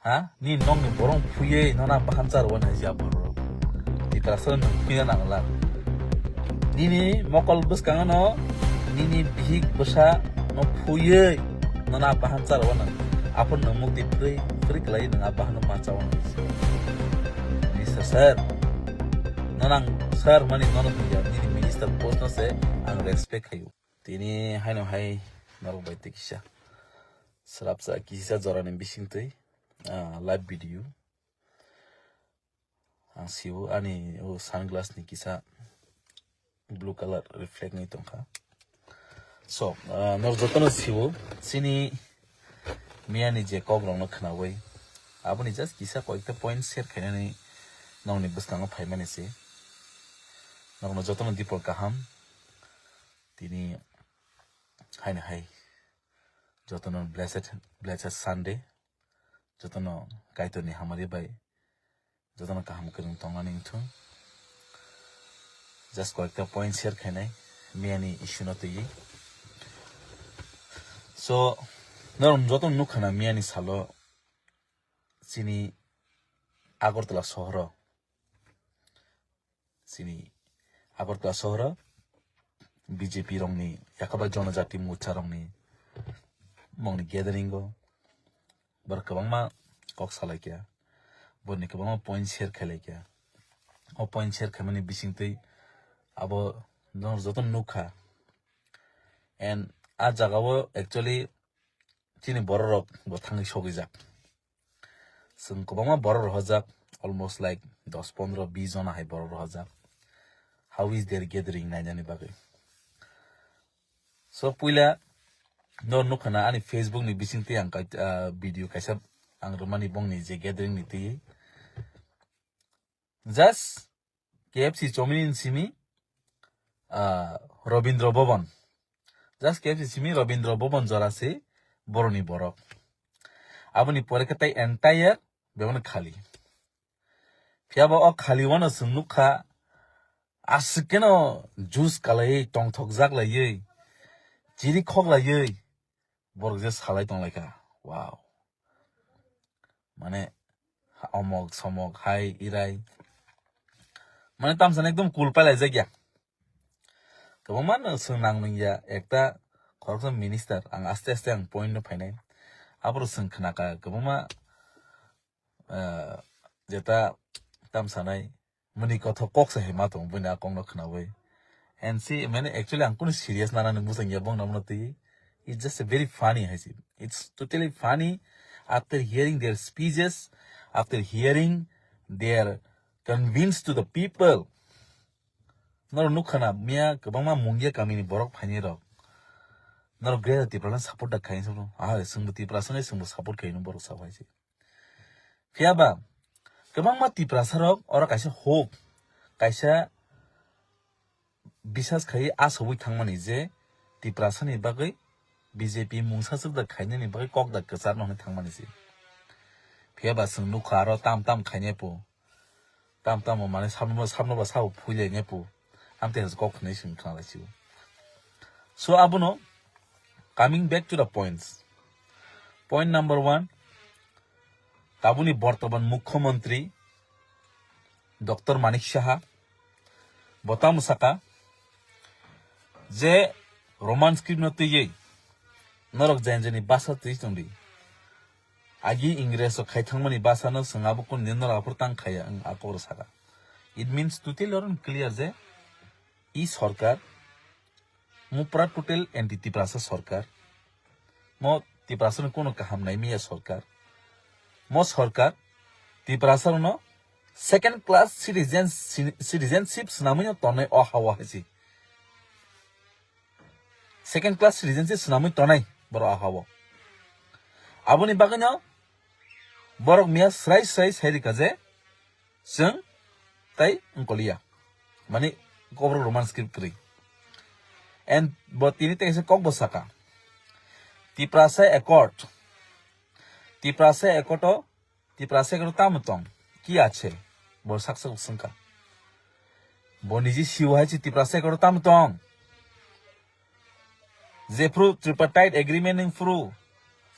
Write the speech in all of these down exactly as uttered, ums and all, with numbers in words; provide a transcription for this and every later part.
Ha? Ni nokni borok phuiwi nono bahan charwani hai ya borok. Tiprasa nwng phuina nangla. Nini mokol bwskango no nini bihik bwsa no phuiwi nono bahan charwani. Aphor nwng mukti phrwi phrwi kwlai nwng a bahan no manchawo. Mister Sir, nono ang sir mani nono thangya nini minister post no se ang respect khayo. Tini haino hai norok bai tei kisa. Swrapsa kisa jorani bisingtwi, ah, live video. Ang sio ani o sunglass ni kisa blue color reflect ni tongkha. So, ah, norok jotono sio chini miyani je kok rokno khnawi. Aboni just kisa koikta point share khainani nokni bwskango phaimani se. Nokno jotono dipor kaham. Tini haino hai. Jotono blessed, blessed Sunday. Jotono Kaitorni hamari bai. Jotono kaham kwrwng tongmani wngthung. Just koikta point share khainai. Miyani issue no twiwi. So, norok jotono nukha na miyani salo chini Agartala sohoro. Chini Agartala sohoro B J P rokni yakaba Jonojati Morcha rokni mongni gathering o borok kwbangma kok salaikha, borokni kwbangma point share khailaikha. O point share khaimani bisingtwi abo norok joto nukha. And a jagao actually chini borok rok bo thangwi sogwijak. Chwng kwbangma borok rohorjak, almost like dos pondro bis jona hai borok rohorjak. How is their gathering nainani bagwi? So puila no nukha na ani Facebook ni bisingtwi ang kai-, ah, video kaisa ang rwmani bongni je gathering ni twi. Just K F C chomini simi, ah, Rabindra Bhavan. Just K F C simi Rabindra Bhavan jora se boroni borok. Aboni pore khe tai entire bebani khali. Phiya bo o khali wano chwng nukha, aswk keno juice kalaiwi, tongthok jak laiwi, chiri khok laiwi, borok je salai tonglaikha. Wow. Mane, omok somok hai irai. Mane tamsani ekdom cool pailaijakya. Kwbangma no chwng nang nungya, ekta khoroksa minister, ang aste aste ang point no phainai. Aboro chwng khnakha, kwbangma, ah, jeta tamsanai, mani kothok kok se hima tong, bini a kok no khnawi. And see, mane actually ang kunu serious nana ni bujang ya bong namno twi. It's just a very funny, hai se. It's totally funny. After hearing their speeches, after hearing their convince to the people, norok nukha na, miya kwbangma Mungia kamini borok phainai rok. Norok Greater Tipraland support da khaini sabo. Ah, chwngbo Tiprasa nai chwngbo support khaino borok sao hai se. Phiya ba, kwbangma Tiprasa rok oro kaisa hope, kaisa bisas khai asogwi thangmani je Tiprasa ni bagwi B J P mungsa chwk da khainani bagwi kok da kwchar no hwnwi thangmani se. Phiya ba chwng nukha aro tam tam khainai po. Tam tamo mane samno, samno ba sao phuilai ne pu. Amte has kok khwnai sing khna lai siu. So abono coming back to the points. Point number one, tabuni bortoman Mukhyamantri Doctor Manik Saha bo tamo saka je Roman script no twiwi norok jain jaini basa twi tongdi. Agi Ingres rok khai thangmani basa no chwng abo kunu din norok aphuru tang khaya, ang a kok rw saka. It means totally or clear je i sorkar mo pura total anti Tiprasa sorkar. Mo Tiprasa no kunu kaham nai miya sorkar. Mo sorkar Tiprasa no second class citizen, citizenship swnamwi no tongnai o hawa hai si. Second class citizenship swnamwi tonai borok ahao. Aboni bagwino borok miya srai srai sai rika je chwng tai wngkoliya. Mani koborok Roman script kwrwi. And bo tini tei kaisa kok bo saka. Tiprasa Accord. Tiprasa Accord o Tiprasa Accord o tamo tong? Ki ache? Bo sak sak swngkha. Bo niji siwo hai se Tiprasa Accord o tamo tong? Jephru Tripartite Agreement ni phru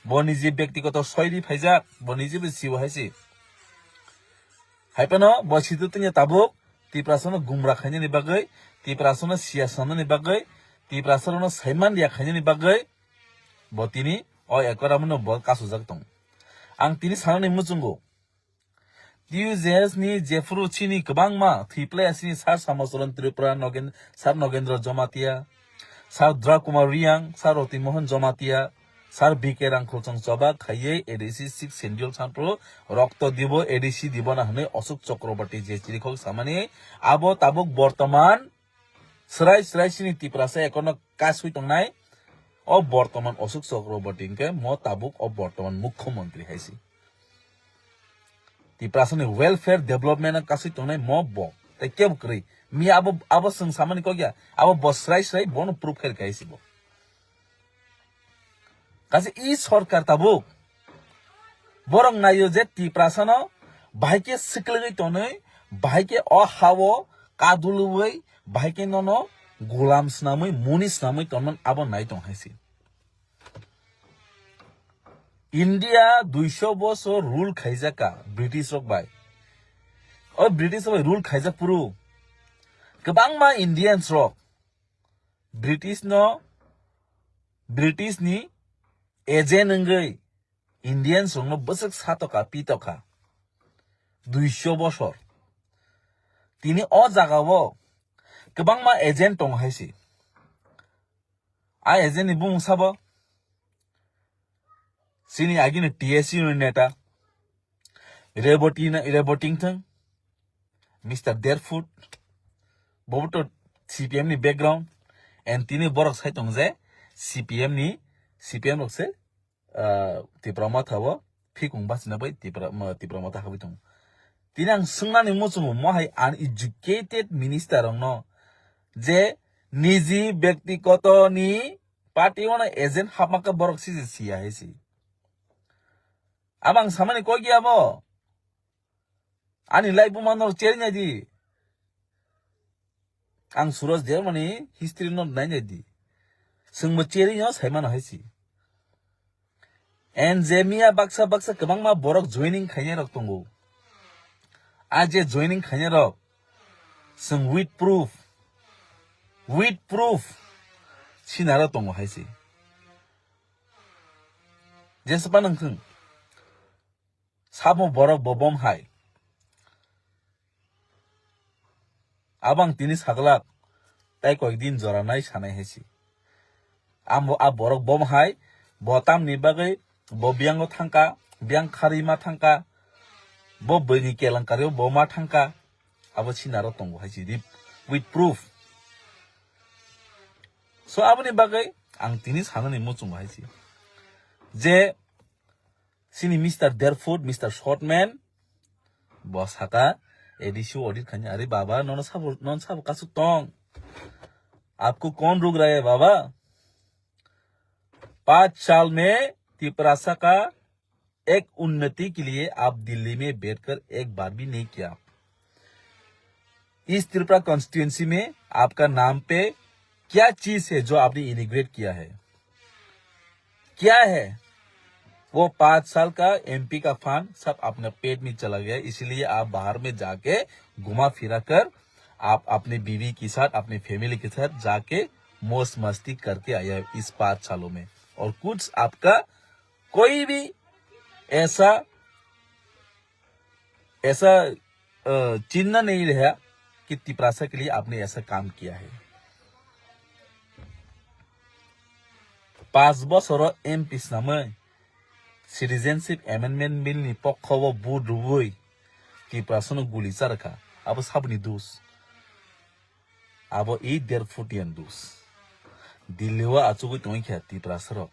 Bo niji byaktigoto soidi phaijak, bo niji bo sibo hai si. Hai phano bo sidu tungya tabuk Tiprasano gumra khainani bagwi, Tiprasano siya sanani bagwi, Tiprasano saiman ya khainani bagwi bo tini o ekora mano bo kasujak tong. Ang tini sanani muchungo. T U J S ni jephuru chini kwbangma thwiplai asini Sir Samacharan Tripura, Nogen-, Sir Nogendra Jamatia, Sir Dra Kumar Riang, Sir Roti Mohan Jamatia, Sir B K Rangkhol chwng choba khaiwi A D C six Schedule sampro rokto dibo, A D C dibo na hwnwi Ashok Chakraborty je chirikhok samani abo tabuk bortoman Srai srai sini Tiprasa ekono kasui tongnai. O bortoman Ashok Chakraborty hwnkhe mo tabuk o bortoman mukhyamantri hai si. Tiprasani welfare development o kasui tongnai mo bo. Tai kebo kwrwi. Mi abo, abo chwng samani kok ya. Abo bo srai srai bono proof khair khai si bo. Kaisa i sorkar tabuk borok naio je Tiprasano bahai khe swklegwi tonwi, bahai khe o hao kadulwi, bahai khe nono gulam swnamwi, muni swnamwi tonman abo nai tong hai se. India duiso bosor rule khaijak ka British rok bai. O British rok bai rule khaijak phuru kwbangma Indians rok British no, British ni agent wngwi Indians rokno bwswk satokha, pitokha. Duiso bosor. Tini o jagao kwbangma agent tongo hai se. A agent ni bumung sabo? Chini agini T S U ni neta. Reboti na, Reboti thang. Mister Derfoot. Bobo to C P M ni background. And tini borok sai tong je C P M ni, C P M rok se, ah, Tipra Motha o phikung bachina bai Tipra, ma, Tipra Motha habwi tongo. Tini ang swngnani muchungo mo hai uneducated minister rokno je niji byaktigoto ni party ono agent hapma khe borok siji siya hai si. Abang samani kok ya bo. Ani life buma no cheri nai di. Ang Suraj Dermani history no nai nai di. Chwngbo cheri no sai mano hai si. And je miya baksa baksa kwbangma borok joining khainai rok tongo. A je joining khainai rok chwng with proof, with proof sinaro tongo hai si. Jespa nang thung. Sabo borok bo bom hai. Abang tini saglak, tai koi din jora nai sanai hai si. Amo a borok bom hai, bo tamni bagwi, bo biyango thangka, biyang kharwi ma thangka, bo bwini kelangkari bo ma thangka, abo sinaro tongo hai si, with proof. So aboni bagwi ang tini sanani muchungo hai si. Je Sini Mister Derfoot, Mister Shortman, bo saka A D C audit khani, "Are baba, nono sabo, non sabo kasuk tong? Aapko kaun rok raha hai baba? Paanch saal mein Tiprasa ka ek unnati ke liye aap Delhi mein baith kar ek baar bhi nahi kiya." इस त्रिपुरा कॉन्स्टिट्यूएंसी में आपका नाम पे क्या चीज है जो आपने इनॉग्रेट किया है? क्या है? वो पाँच साल का एमपी का फंड सब अपना पेट में चला गया, इसीलिए आप बाहर में जाके घुमा फिरा कर आप अपने बीवी के साथ, अपने फैमिली के साथ जाके मौज मस्ती करके आया है इस पाँच सालों में। और कुछ आपका कोई भी ऐसा ऐसा, अ, चिन्ह नहीं रहा कि तिपरासा के लिए आपने ऐसा काम किया है। पाँच बसर MP snamwi Citizenship Amendment Bill ni pokho o vote rwui Tiprasano guli charwkha. Abo saboni dos? Abo i der foot yan dos. Delhi o achugwi tongwi kha Tiprasarok.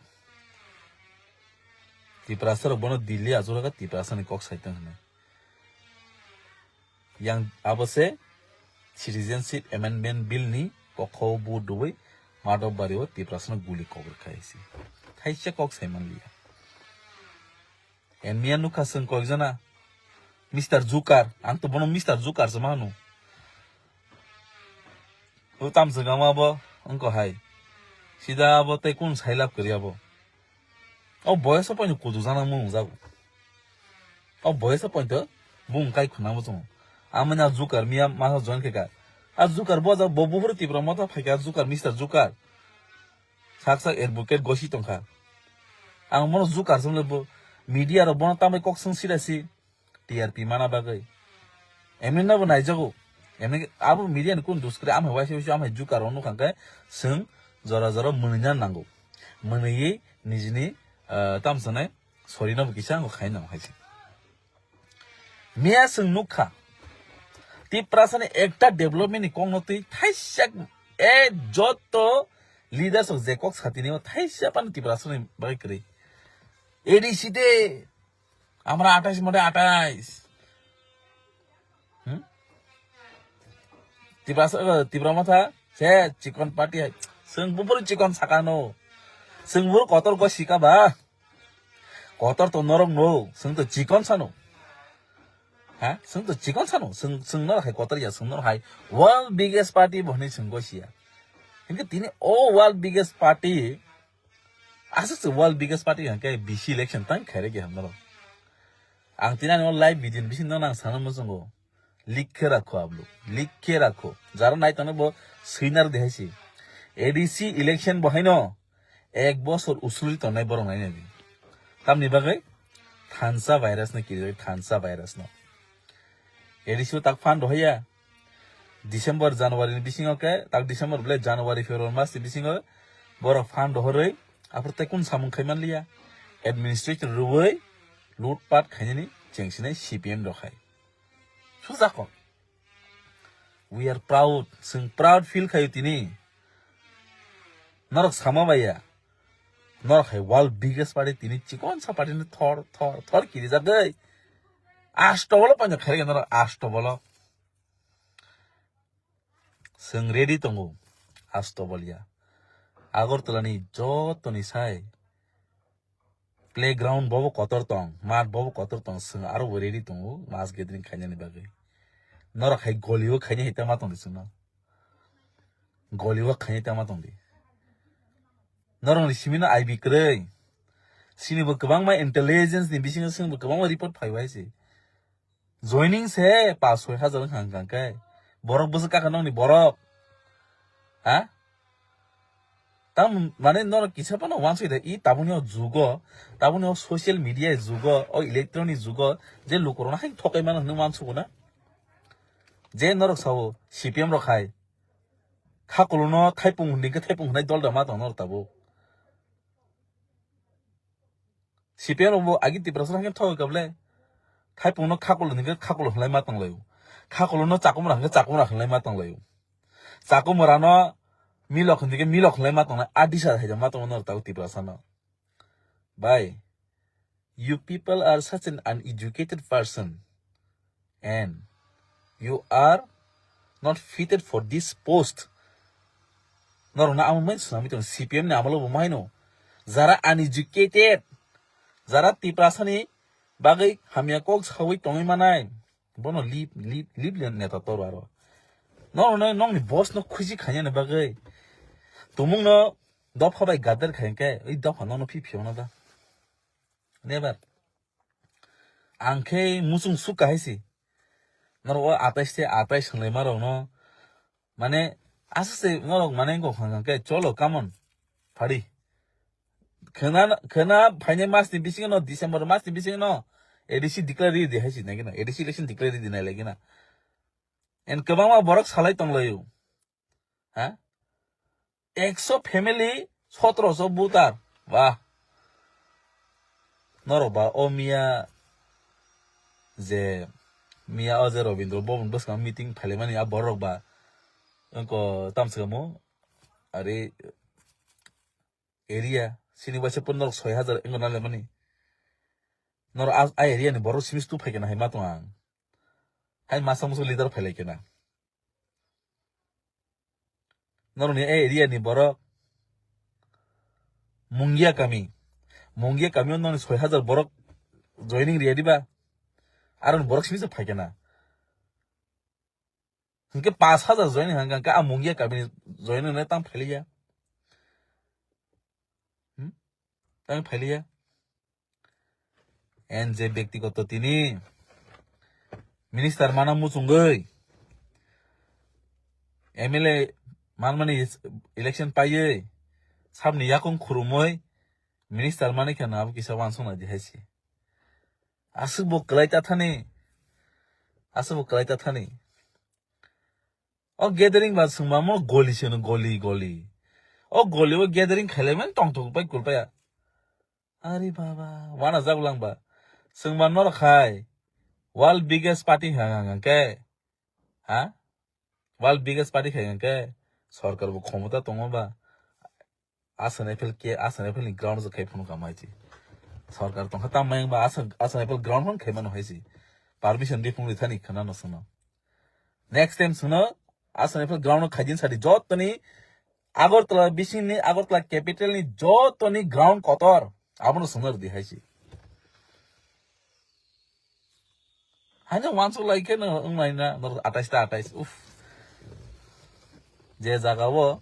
Tiprasarok bono Delhi achukha Tiprasani kok saitong hwnwi. Yang abo se Citizenship Amendment Bill ni pokho o vote rwui Madhobari o Tiprasano guli kok rwkha hai se. Thaisa kok saimanliya. Emiya nukha chwng koijana. Mister Jukar, ang to bono Mister Jukar se manu. O tamswk ama bo wngkha hai. Sida abo tei kung sailab kwrwi abo. O boyes o pointo kudu jana mung jago. O boyes o pointo bung kai khuna mo chungo. Amani a jukar miya masa join khe ka. A jukar bo ja bo buhuru Tipra Motha phaikha jukar mister jukar. Sak sak advocate gosi tongkha. Ang mono jukar sumle bo media rok bono tambai kok sung sida si. T R P mana bagwi. Emni no bo naijago. Emni abo media ni kun duskre amhai waisa waisa amhai jukar ono kangke sung jora jora mwnwi na nango. Mwnwi nijini, ah, tamsanai sorry no bo kisa ango khai nang hai se. Miya sung nukha. Tiprasa ni ekta development ni kok no twi thaisa e joto leaders of je kok satini o thaisa pan Tiprasa ni bagwi kwrwi. A D C de Amra atais mode atais. Hmm? Tipra, eh, Tipra Motha, se chikon party hai. Sung bubur chikon sakano. Sung bubur kotor go sika ba. Kotor to norok no, sung to chikon sano. Ha? Sung to chikon sano. Sung, sung nor hai kotor ya, sung nor hai. World biggest party bohni sung go sia. Hinke tini o world biggest party, Aswk se world biggest party hwnkhe B C election tang khairokya hamnaro. Ang tini ani o live video ni bisingo nang sana muchungo. Likhe rakho ablo. Likhe rakho. Jara nai tongno bo swinar de haisi. A D C election bo haino ek bosor usuli tongnai borok nai nai. Tamni bagwi thansa virus no kirijak thansa virus no. A D C o tak phan rohaya. December, January ni bisingo khe, tak December bole January, February mas ni bisingo borok phan rohorwi, aphuru tei kun samung khai manliya. Administration rwui, loot pat khainani chengsinai C P M rok hai. Sujako. We are proud. Chwng proud feel khayo tini. Norok sama baiya. Norok hai world biggest party tini chikon sa party ni thor, thor, thor kirijagwi. Asto bolo panjak khairokya norok asto bolo. Chwng ready tongo, asto bolya. Agartala ni joto ni sai playground bobo kotor tong, mat bobo kotor tong, chwng aro bo ready tongo, mass gathering khainani bagwi. Norok hai goli o khainai hai tama tongdi chwngno. Goli o khainai tama tongdi. Norok ni simi no I B kwrwi. Sini bo kwbangma intelligence ni bisingo chwng bo kwbangma report phai bai se. Joining se pas soi hajar wng kha hwnkha khe. Borok bwswk kaka nokni borok. Ha? Tam mane norok kisa phano wansoi da i tabukni o jugo, tabukni o social media jugo, o electronic jugo, je lukurokno hai thokai mano hwnwi wansugo na? Je norok sao C P M rok hai. Khakulo no thaipung hwnwi khe thaipung hwnai dol da ma tong norok tabuk. C P M rok bo agi Tiprasa hwnkhe thok kable. Thaipung no khakulo hwnkhe khakulo hwnlai ma tonglaio. Khakulo no chakumra hwnkhe chakumra hwnlai ma tonglaio. Chakumra no milok hwnkhe milok hwnlai ma tongnai. A disa hai ma tongo norok tabuk Tiprasa no. Bhai, you people are such an uneducated person. And you are not fitted for this post. Norok na amo mai swnamwi tongo C P M ni amolo bo maino. Jara uneducated, jara Tiprasa ni bagwi hamya kok sawi tongwi manai, bono leave, leave, leave le neta toro aro. Norok no nokni boss no khusi khaina ni bagwi. Tumung no dopha bai gadar khain khe, oi dopha no no phi phi ono da. Never. Ang khe muchung suk kahai si. Norok o atais se atais hwnlai ma rok no. Mane, aswk se norok mane wngkha hwnkha khe, cholo, come on. Phari. Khwna, khwna phainai mas ni bisingo no, December mas ni bisingo no, A D C declare ridi hai si nai gina. A D C election declare ridi nai lai gina. And kwbangma borok salai tonglaio. Ha? Ekso family, sotoroso voter. Wah. Norok ba o miya je, miya o je Robindra Bhavan bwskango meeting phailaimani a borok ba. Wngko tamswkamo. Ari area, sini waisa pun norok soi hajar wngko nalaimani. Norok a, a area ni borok simistu phaikhe na hai ma tong ang. Hai masa musu leader phailai khe na. Norokni a area ni borok Mungia kami. Mungia kami o noni soi hajar borok joining riya diba? Aro ni borok simi se phaikhe na. Hingke pas hajar joining hangka hingke a Mungia kami ni joining ne tang phailiya. Hmm? Tang phailiya. N J Byaktigoto tini minister mana muchungwi, M L A manmani election paiwi, sabni yakung khurumwi minister mani khe no abo kisa wansuknai di hai se. Aswk bo kwlai ta thani, aswk bo kwlai ta thani. O gathering ba swngma mo goli se no, goli, goli. O goli o gathering khailai mani tongthok pai kulpaya. Ari baba, wana jak lang ba. Swngma norok khai, world biggest party hang hang hang khe. Ha? World biggest party khai hang khe. Sorkar bo khomota tongo ba. Asa N F L ke, Asa N F L ni ground se khai phano kama hai se. Sorkar tongkha tam mayang ba Asa, Asa N F L ground phano khai mano hai se. Permission di phung di thani khana no sono. Next time sono Asa N F L ground khai din sadi jotoni Agartala bising ni, Agartala capital ni jotoni ground kotor. Abono sono di hai se. Haino wansuk lai khe no wng lai na, nor atais ta atais. Uff. Je jaga o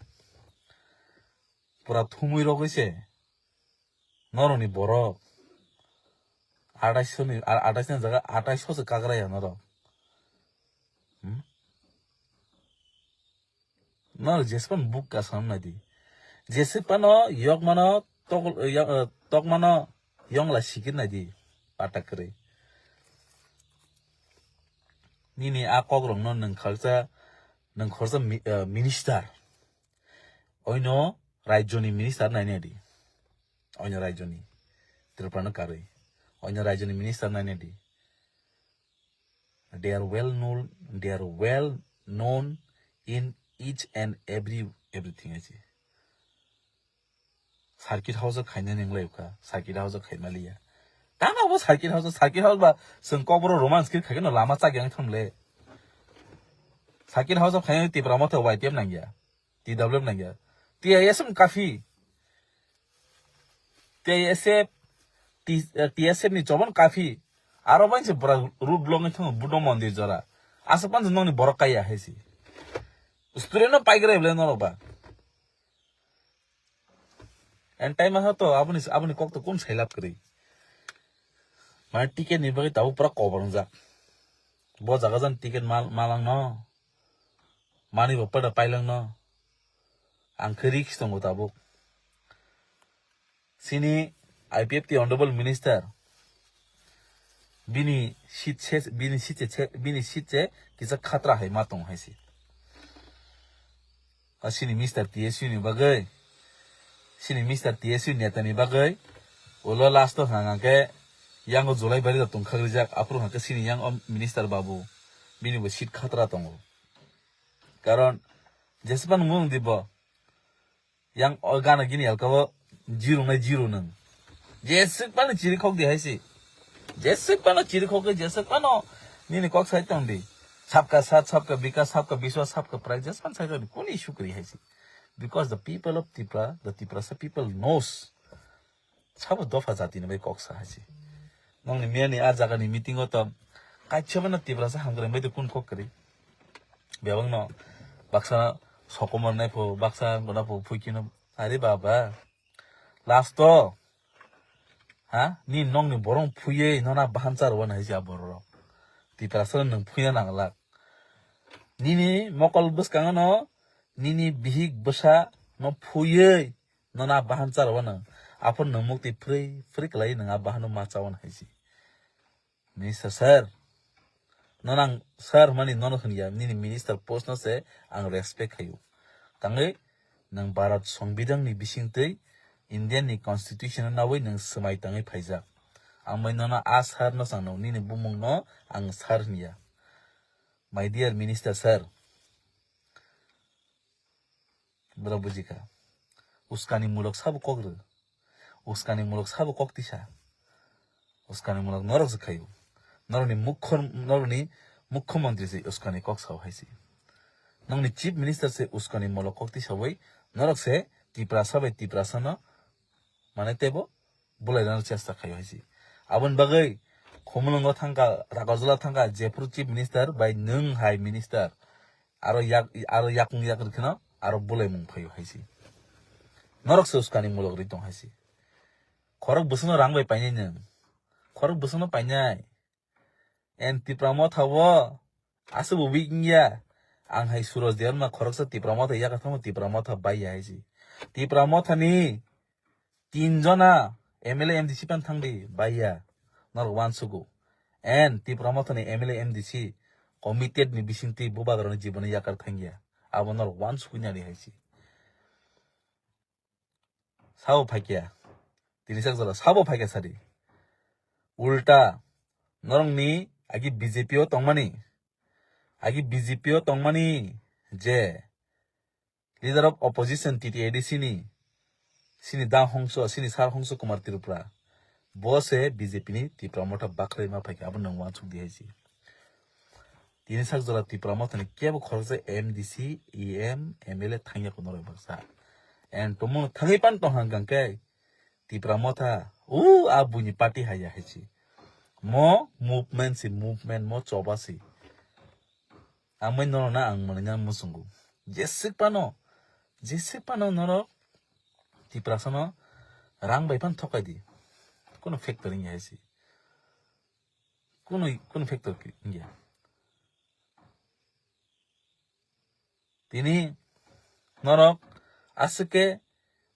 pura thumui rogwi se norokni borok atais ni, a-, atais ni jaga atais se kagra ya norok. Hmm? No, jespan buk kasam nai di. Jesipano yok mano tokol, ya, eh, tok mano yong la sikir nai di. Patak kri. Nini a kok rong no nung khalsa, nung khorsa mi-, eh, minister. Oino rajyoni minister nai nai di. Oino rajyoni. Tripura no karwi. Oino rajyoni minister nai nai di. They are well known, they are well known in each and every, everything, I say. Circuit house o khaina ning lai kha, circuit house o khaima liya. Tamo bo circuit house, circuit house ba, sung kokboro romance kir khaikhe no lama chak yang thang le. Circuit house o khaina Tipra Motha Y T F nang ya. T W F nang ya. T I S F kafi. T I S F, T-, eh, T S F ni chobon kafi. Aro bai se bura road block ni thang Buddha mondir jora. Asa pan nong ni borok kaya hai si. Student no pai gra bole norok ba. And time ha to aboni, aboni kok to kun sailap kri. Mane ticket ni bagwi tabuk pura kobor wngjak. Bo jaga jan ticket mal-, malang no. Mani bo pada pailang no. Ang khe risk tongo tabuk. Sini I P F T honorable minister. Bini seat se, bini seat se, bini seat se kisa khatra hai ma tong hai si. A sini Mister T S U ni bagwi, sini Mister T S U neta ni bagwi, ulo last o hwnka hwnkhe yango July bari da tongkhagrijak, aphuru hwnkhe sini yang o minister babu, bini bo seat khatra tongo. Karon jespan mung di bo, yang o gana gini alka bo zero nai zero nung. Jeswk pano chiri khok di hai si. Jeswk pano chiri khok, jeswk pano nini kok sai tong di. Sabka saath, sabka bikas, sabka biswas, sabka pride, jespan sai tong di. Kuni issue kri hai si. Because the people of Tipra, the Tiprasa people knows. Sabo dopha jati ni bai kok sa hai si. Nongni miya ni a jaga ni meeting o to kaisa bana Tiprasa hamkrai bai de kun kok kri. Bebak no baksa sokomor nai pho, baksa gona pho phui kino. Are baba. Last o. Ha? Ni nongni borong phuye nona bahan char wan hai si a borok. Tiprasa nung phuya nang lak. Nini mokol bwskango no, nini bihik bwsa no phuye nona bahan char wan. Aphor nung mukti phrwi, phrwi kalai nung a bahan no ma chawan hai si. Minister sir, nono ang sir hwnmani nono hwnliya, nini minister post no se ang respect khaio. Tangwi nang Bharat Songbidan ni bisingtwi Indian ni constitution no nawi nang swmai tangwi phaijak. Ang bai nono a sir no chang nang, nini bumung no ang sir hwnliya. My dear minister sir, Bwrok bujikha. Uskani mulok sabo kok rw. Uskani mulok sabo kok tisa. Uskani mulok norok se khaio. Norokni mukho, norokni mukhyamantri se uskani kok sao hai se. Nongni chief minister se uskani mulok kok tisawi norok se Tiprasa bai Tiprasa no mane tebo bulai rwna chesta khaio hai se. Aboni bagwi Khumulwngo thangkha, Rakarjala thangkha, jephuru chief minister bai nwng hai minister. Aro yak, aro yakung yak rwkheno aro bulaimung phaio hai se. Norok se uskani mulok ri tong hai se. Khorok bwswkno rang bai painai nwng. khorok bwsano painai. And Tipra Motha o aswk bo weak wngya. Ang hai Suraj Debbarma khoroksa Tipra Motha yakarthangma Tipra Motha baiya hai si. Tipra Motha ni tin jona M L A M D C pan thangdi baiya. Norok uansugo. And Tipra Motha ni M L A M D C committed ni bisingtwi bubagrani jiboni yakar thangya. Abo norok uansugwi nari hai si. Sabo phaikya. Tini sak jora sabo phaikya sadi. Ulta norokni agi B J P o tongmani, agi B J P o tongmani je leader of opposition T T A D C ni, sini da hongso, sini sar hongso Kumar Tripura. Bo se B J P ni Tipra Motha bakhrai ma phaikha, abo nwng uansuk di hai si. Tini sak jora Tipra Motha ni kebo khoroksa M D C, E M, M L A thangya kuno rok baksa. And tomung thangwi pan tong hang kang khe Tipra Motha, u a buini party haya hai si. Mo movement si, movement mo choba si. Amai norok na ang mwnwi na muchungo. Jeswk pano, jeswk pano norok Tiprasano rang bai phano thokai di. Kuno factor wngya hai si. Kuno, kuno factor wngya. Tini norok aswk khe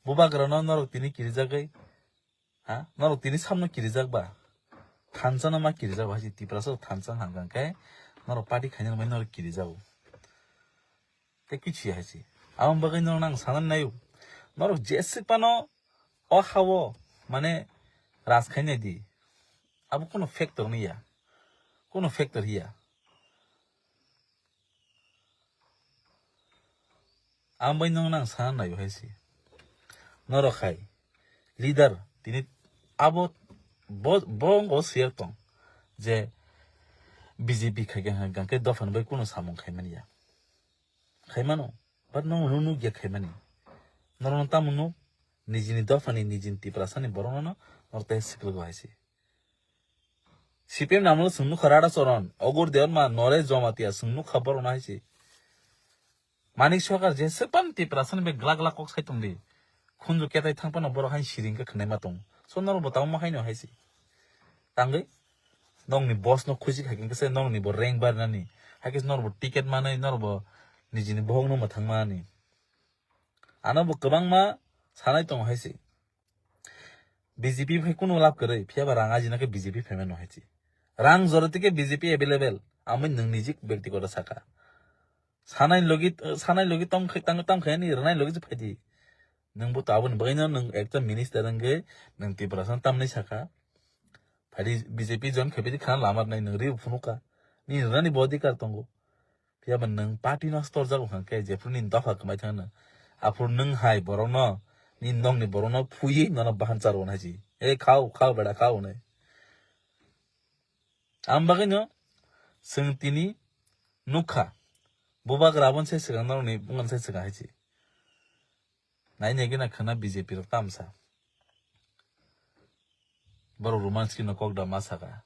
bubagrano norok tini kirijagwi, ha? Norok tini samno kirijak ba? Thansa no ma kirijak ba hai si, Tiprasa thansa hang kang khe norok party khaina rwmani norok kirijago. Tei kichi hai si. Aboni bagwi norok nang sanani naio. Norok jeswk phano o ha-o mane raj khainai di. Abo kuno factor wngya. Kuno factor hiya. Ang bai nwng nang sana naio hai si. Norok hai leader tini abo bo, bo wngkha siyar tong je B J P khai khe hang khe dopha ni bai kuno samung khai manya. Khai mano, but nwng nunu gya khai mani. Norok no tamo nuk nijini dopha ni nijini Tiprasa ni borok no norok tei sikil go hai si. C P M namlo chwng nukha Rada Choron, Ogur Debbarma, Noresh Jomatia chwng nukha borok no hai si. Manik Sarkar je sepan Tiprasa ni be glak glak kok sai tong di. Khunju ketai thang phano borok hai siring khe khwnai ma tong. So norok bo tamo hai no hai si. Tangwi nokni boss no khusi khai khe se nokni bo rank bar nani. Hai khe norok bo ticket manai norok bo nijini bohok no mwthang mani. Ano bo kwbangma sanai tongo hai si. B J P phai kuno lab kwrwi, phiya ba rang ajina khe B J P phaimano hai si. Rang jora tike B J P available, amwi nwng nijik bektigoto saka. Sanai logi, sanai logi tong khai, tang, tang khai ni rwnai logi se phaidi. Nwng bo taboni bagwi no nwng ekta minister wngwi nwng Tiprasa tamni saka. Phaidi B J P join khai phaidi khana lamar nai nwng ri phunuka. Ni rwnani bo adhikar tongo. Phiya ba nwng party no storjak wngkha khe jephru nini dopha kwmai thangno. Aphuru nwng hai borokno, nini nokni borokno phuiwi nono bahan charwo hai si. E khao, khao beda khao hwnwi. Ang bagwino chwng tini nukha. Bubagra aboni sai swkang norokni wngmani sai swkang hai si. Naina gina khwna B J P rok tamsa. Borok Roman script no kok da ma saka.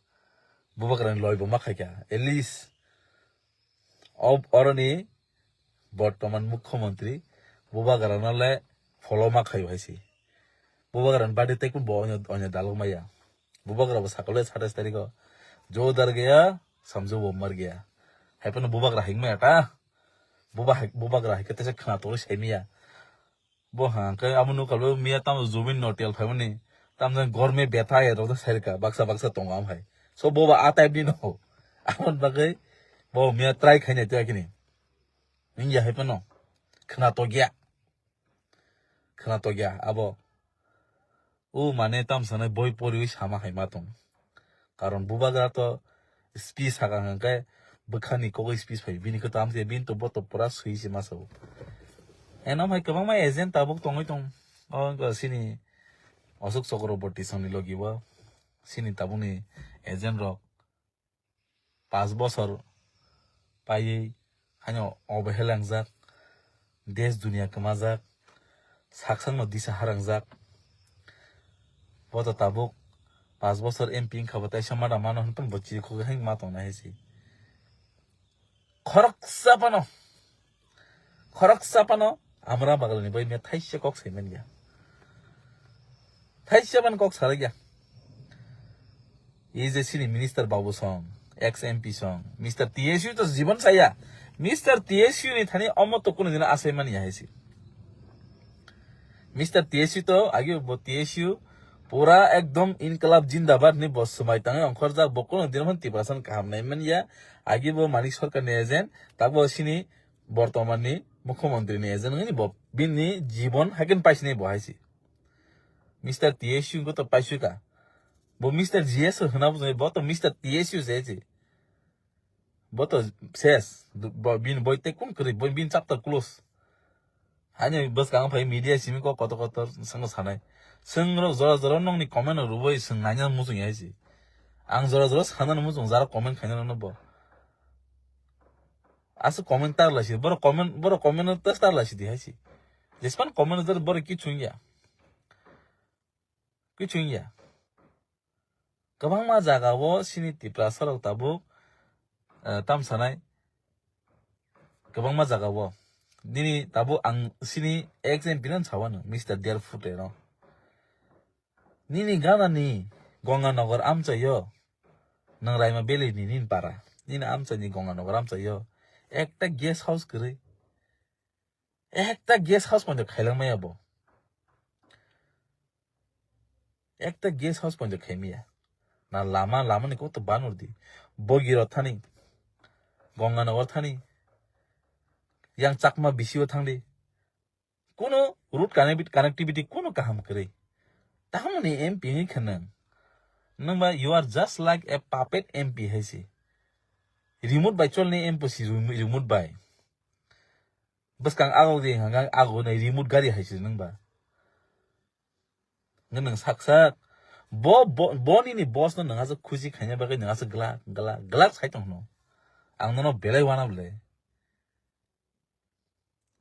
Bubagra ni loi bo ma khaikha. At least ob oroni bortoman mukhyamantri Bubagra no le follow ma khaio hai si. Bubagra ni bade tei bo onyo, onyo dalok maya. Bubagra bo sakole satais tarikh o. Jo dar gaya, samjo bo mar gaya. Hai phano Bubagra hingmaya ta. Buba hai, Bubagra hai khe tesa khna tolo saimaya. Bo hang khe amo nukha bo miya tamo Zubeen Nautiyal phaimani. Tamjani gorme betha ya rok sai rwkha, baksa baksa tongo am hai. So bo ba a type ni no. Aboni bagwi bo miya try khainai tei akini. Wngya hai phano. Khna tokya. Khna tokya abo. O mane tamsanai boi poriwi sama hai ma tong. Karon Bubagra to speech sakha hwnkhe bwkhani kogwi speech phai. Bini khe tamse bini to boto pura swi se masa o. Eno hai kwbangma agent tabuk tongwi tong. O wngkha sini Ashok Chakraborty songni logi bo. Sini tabukni agent rok. Paanch bosor paiwi haino obohelangjak, desh duniya kwmajak, saksakno disa harangjak. Bo to tabuk paanch bosor M P wngkha bo, taisa mada mano hwnwi bo chirikhogwi hai ma tongnai hai se. Khoroksa phano, khoroksa phano Amra Bagalani bai miya thaisa kok sai manya. Thaisa phano kok sarai ya. E J C ni minister babu song, ex M P song, Mister T S U to jibon saya. Mister T S U ni thani omo to kuno dino asai mani ya haisi. Mister T S U to agi bo T S U pura ekdom inqilab jindabad ni bo swmai tangwi ongkhorjak, bo kuno dino phan Tiprasa kaham nai manya. Agi bo Manik Sarkar ni agent, tabo sini bortoman ni mukhyamantri ni agent wngwi bo bini jibon haikhe paisini bo haisi. Mister T S U wngkha to paisuka. Bo Mister G S wngna bujai, bo to Mister T S U se se. Bo to ses. Bo bini boi te kun kwrwi, bo bini chapter close. Hani bwskang phai media simi ko kotor kotor sango sanai. Seng rok jora jora nongni comment rok ruboi seng nanya muchung ya si. Ang jora jora sana muchung jara comment khaina no bo. Asu comment tar lasi, boro comment, boro comment ta tar lasi di haisi. Jespan comment jar boro ki chungya. Ki chungya. Kwbangma jaga o sini Tiprasa rok tabuk, eh, tam sanai. Kwbangma jaga o. Nini tabuk ang sini example no sawano, Mister Dear Foot no. Nini gana ni Gonganagar amchaio. Nang Raima Valley ni nini para. Nini amchai ni Gonganagar amchaio. Ekta guest house kwrwi. Ekta guest house poito khailang maya bo. Ekta guest house poito khaimaya. Na lama, lama ni kok to banur di. Bogiro thani. Gonganagar thani. Yang Chakma B C O thangdi. Kuno road connectivity, connectivity kuno kaham kwrwi. Tamoni M P ni khanang. Nangba you are just like a puppet M P haisi. Remote by chol ni M P si remo-, remote by. Bwskang ago di hanga ago nai remote gari haisi nangba. Nang nang sak sak. Bo, bo, bo nini boss no nang asa khusi khaina bagwi nang asa glak, glak, glak sai tong no. Ang nono belai wana bole.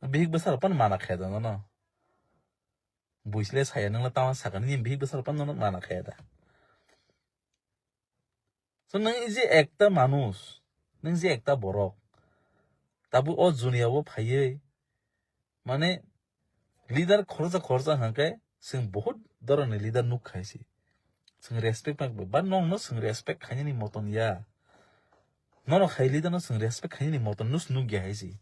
Bihik bwsarok phano mana khaya da nono. Buisle saya nangla tama sakani ni bihik bwsarok phano nono mana khaya da. So nang je ekta manush, nang je ekta borok. Tabu o juniya o phaiye. Mane leader khoroksa khoroksa hwnkhe chwng bahut dhoronni leader nuk khaisi. Chwng respect nang ba nongno chwng respect khainani moton ya. Nono khai leader no chwng respect khainani moton nus nuk ya haisi.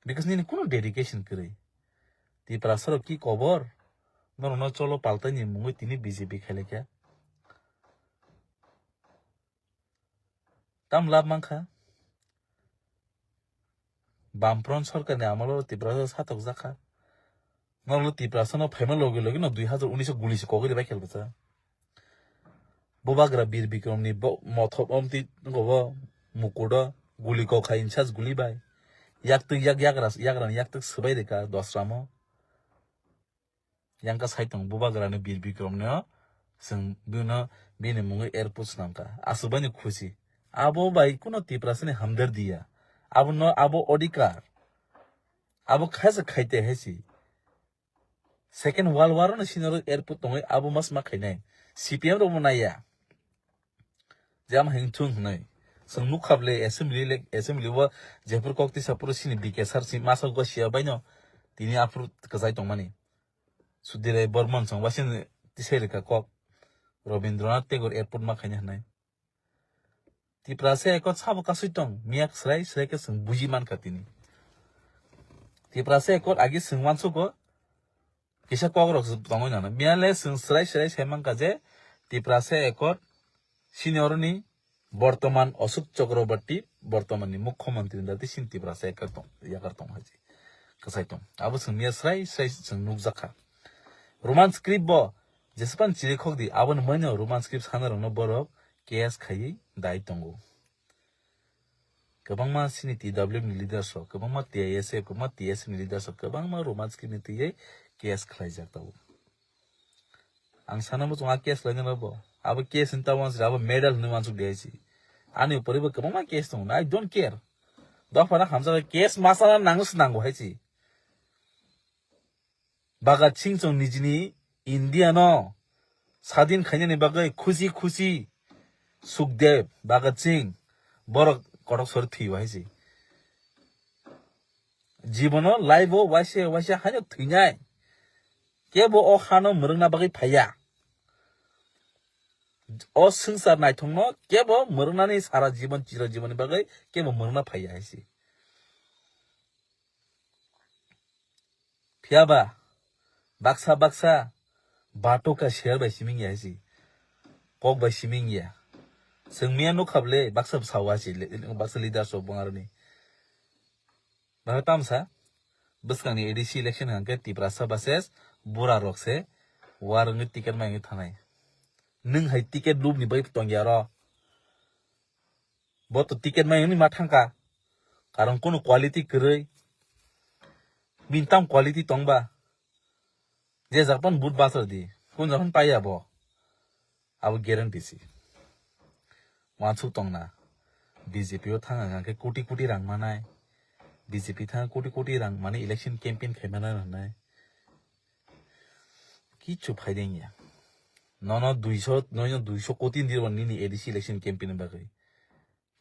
Because nini kuno dedication kwrwi. Tiprasa rok ki kobor? Norokno cholo paltaini mungwi tini B J P khailakha. Tam lab mankha. Bamfront sorkarni amolo Tiprasa satokjakha. Norokno Tiprasano phaima logi logi no dui hazar unis o guli se kogwi ribai khelbasa. Bubagra Bir Bikramni bo mothop omtwi tongo bo mukudo guli kok hai insas guli bai. Yaktwi yak yagra, yagrani yaktwi swbai rikha dosramo. Yang ka sai tong Bubagrani Bir Bikramno chwng bino bini mungwi airport swnamkha. Aswkbaini khusi. Abo bai kuno Tiprasani hamder diya. Abono abo odhikar. Abo khaisa khaite haisi. Second World War no sinoro airport tongwi abo mas ma khainai. C P M rokbo naiya. Jam hing thung hwnwi. Chwng nukha ble assembly le, assembly o jephuru kok tisa phuru sini B K sir si masa go sia baino tini aphuru kwchai tongmani. Sudhir Rai Barman chwng ba sini tisai rwkha kok. Rabindranath Tagore airport ma khaina hwnwi. Tiprasa Accord sabo kasui tong, miyak srai srai khe chwng buji mankha tini. Tiprasa Accord agi chwng wansugo, kisa kok rok tongwi nana. Miyale chwng srai srai sai mankha je Tiprasa Accord senior ni bortoman Ashok Chakraborty bortoman ni mukhyamantri da ti sin Tiprasa Accord tong, yakar tong haji. Kasai tong. Abo chwng miya srai srai chwng nukjakha. Roman script bo jesepan chirikhok di, aboni mano Roman script sana rokno borok case khaiwi dai tongo. Kwbangma sini T W F ni leaders rok, kwbangma T I S F, kwbangma T S F ni leaders rok, kwbangma Roman script ni twiwi case khlaijak tabuk. Ang sana muchung a case lainai bo. Abo case ni tamo abo medal hinwi wansuk di hai si. Ani uporibo kwbangma case tongo. I don't care. Dophano hamjak case masala nango se nango hai si. Bhagat Singh chwng nijini India no sadin khainani bagwi khusi khusi Sukhdev, Bhagat Singh, borok kotok sori thwiwi hai si. Jibono life o waisa waisa haino thwinai. Kebo o hano mwrwngna bagwi phaiya. O swngchar naithokno kebo mwrwngnani sara jibon chira jibonni bagwi kebo mwrwngna phaiya hai se. Phiyaba baksa baksa batoka share bai siming ya hai se. Kok bai siming ya. Chwng miya nukha bwle baksa bwsao hai se, le-, baksa leaders rok bwng aroni. Bahai tamsa, bwskangni A D C election hwnkhe Tiprasa versus bura rok se war wngwi ticket mai wngwi thanai. Nwng hai ticket lubni bai tongya ro. Bo to ticket mai wngwi ma thangkha. Karon kunu quality kwrwi. Bini tam quality tongba. Je japan but basar di. Kun japan paiya bo. Abo guarantee si. Wansuk tongna. B J P o thang hwnkhe koti koti rang manai. B J P thang koti koti rang mani election campaign khai manai hwnai. Kichu phaideng ya. Nono duiso, nono duiso koti ni dirbo nini A D C election campaign bagwi.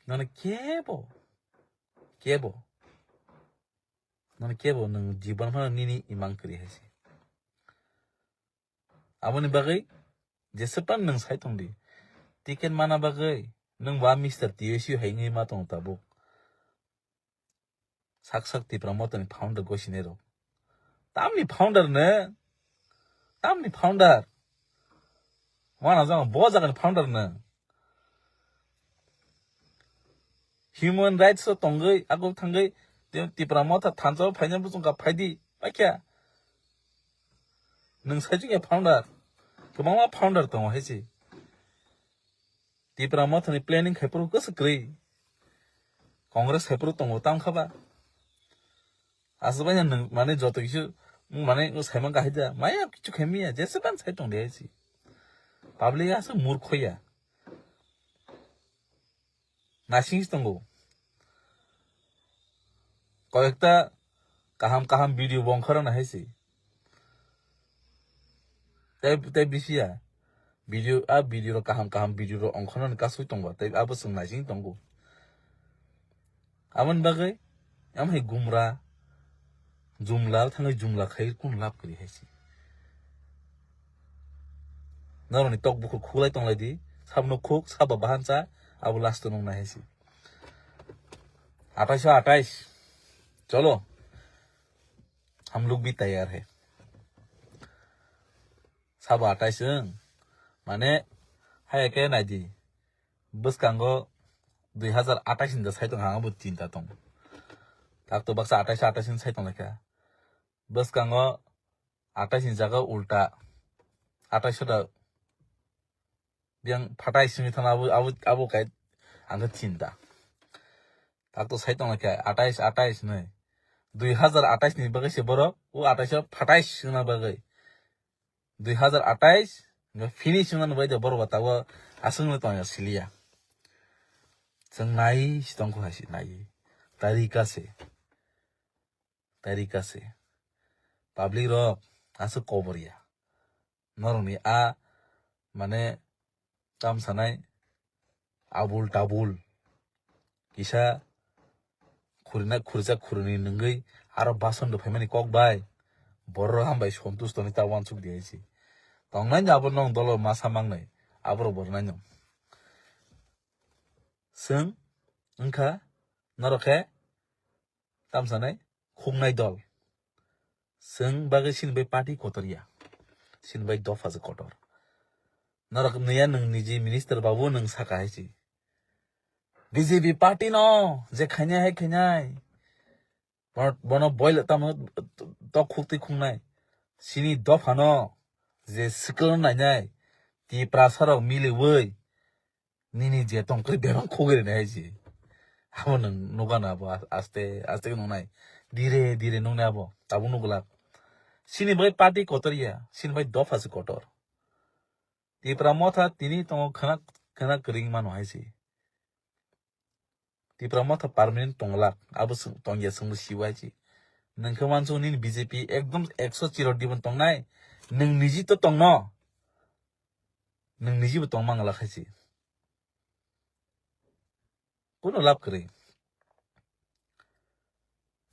Nono kebo. Kebo. Nono kebo nwng jibon phano nini imang kwrwi hai se. Aboni bagwi jesepan nwng sai tong di. Ticket mana bagwi nwng ba Mister T S U hai wngwi ma tongo tabuk. Sak sak Tipra Motha ni founder gosinai rok. Tamni founder ne? Tamni founder? Wana jang bo jaga ni founder ne? Human rights o tongwi, ago thangwi, je Tipra Motha thansa o phaina bwswng ka phaidi, pakya. Nwng sai chukya founder. Kwbangma founder tongo hai se. Tipra Motha ni planning khai phuru kwswk kwrwi. Congress khai phuru tongo tam khaba. Aswk bai nwng mane joto kisu mane saimang kahai da. Maya kichu khai miya. Jese ban sai tong de hai se. Public aswk murkho ya. Nasing tongo. Koyekta kaham kaham video bo ongkhorna hai se. Tei, tei bisi ya. Video, a video ro kaham kaham video ro ongkhorna ni kasui tongo. Tei abo swng naising tongo. Aboni bagwi, am hai gumra, jumla, thangwi jumla khai kun lab kri hai se. Noroni tok bukhuk khuklai tonglai di. Sabno khuk, saba bahan cha, abo last nung nai hai se. Atais atais. Cholo. Hum log bhi tayar hai. Sabo atais wng. Mane, hai ke nai di. Bwskango dui hazar atais ni da sai tong ang abo chinta tong. Tak to baksa atais atais ni sai tong lekha. Bwskango atais ni jaga ulta. Atais da Biyang phatai simi thana abo, abo, abo kai ang khe chinta. Tak to sai tong khe atais, atais noi. Dui hazar atais ni bagwi se borok, o atais o phatai sima bagwi. Dui hazar atais, finish wngna bagwi borok ba tabuk aswk no tong ya siliya. Chwng nai si tong kho hai si nai. Tarika se. Tarika se. Public rok aswk kobor ya. Norokni a, mane, tam sanai abul tabul. Kisa khurina, khurjak khuruni nungwi aro bason do phaimani kok bai. Borok hambai sontush tongwi ta wansuk di hai se. Tongnai no abo nong dolo masa mangnai. Aborok bornai no. Chwng wngkha norok khe Tamsanai khuknai dol. Chwng bagwi chini bai party kotor ya. Chini bai dopha se kotor. Norok nungya nwng niji minister babu nwng saka hai si. B J P party no je khainai hai khainai. Bono, bono boil tamo tok khuk twi khungnai. Chini dopha no je sikil nainai. Tiprasa rok miliwi. Nini je tong khe bebak khogwi rwnai hai se. Abo nwng nukha na abo as-, aste aste khe nuknai. Dire dire nuknai abo. Tabuk nuklak. Chini bai party kotor ya. Chini bai dopha se kotor. Tipra Motha tini tongo khwna, khwna kwrwng mano hai se. Tipra Motha permanent tonglak. Abo swng-, tongya swngbo sibo hai se. Nwng khe wansuk nini B J P ekdom ekso chiro dibon tongnai. Nwng niji to tongno. Nwng nijibo tongma wngla khai se. Kuno lab kwrwi.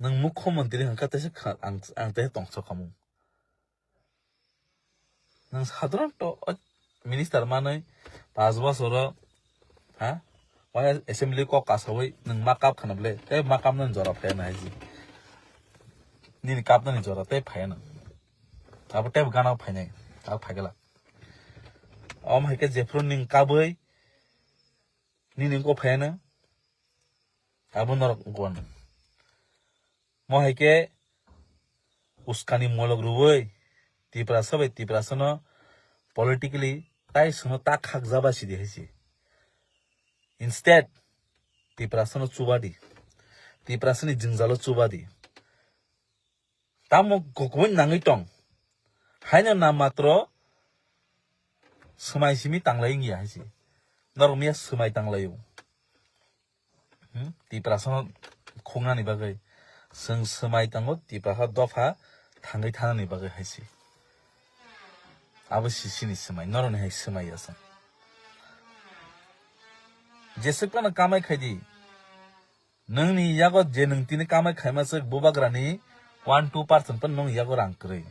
Nwng mukho montri hwnkha teisa kha-, ang, ang teisa tongsa khamung. Nwng sadharon to, o, minister manwi pas bosoro, ha? Wai assembly kok kasawi nwng ma kap khana ble, tei ma kapnani jora phai na haisi. Nini kapnani jora tei phai na. Abo tei gana phainai, abo phaigala. Om hai khe jephru ning kabwi, nini wngkok phai na. Abo norok wngkon. Mo hai khe uskani molok rwui Tiprasa bai Tiprasano politically tai sono ta khakjaba sidi hai se. Instead, Tiprasano chubadi. Tiprasani jwngjalo chubadi. Tamo kokboi nangwi tong. Haino na matro swmai simi tanglai wngya hai se. Norok miya swmai tanglaio. Hmm? Tiprasano khungnani bagwi. Chwng swmai tango, Tiprasa dopha thangwi thanani bagwi hai se. Abo sisini swmai, norokni hai swmai ya chwng. Jeswk phano kamai khai di. Nwngni yago je nwng tini kamai khaima swk bubagrani one two percent phano nwng yago rang kwrwi.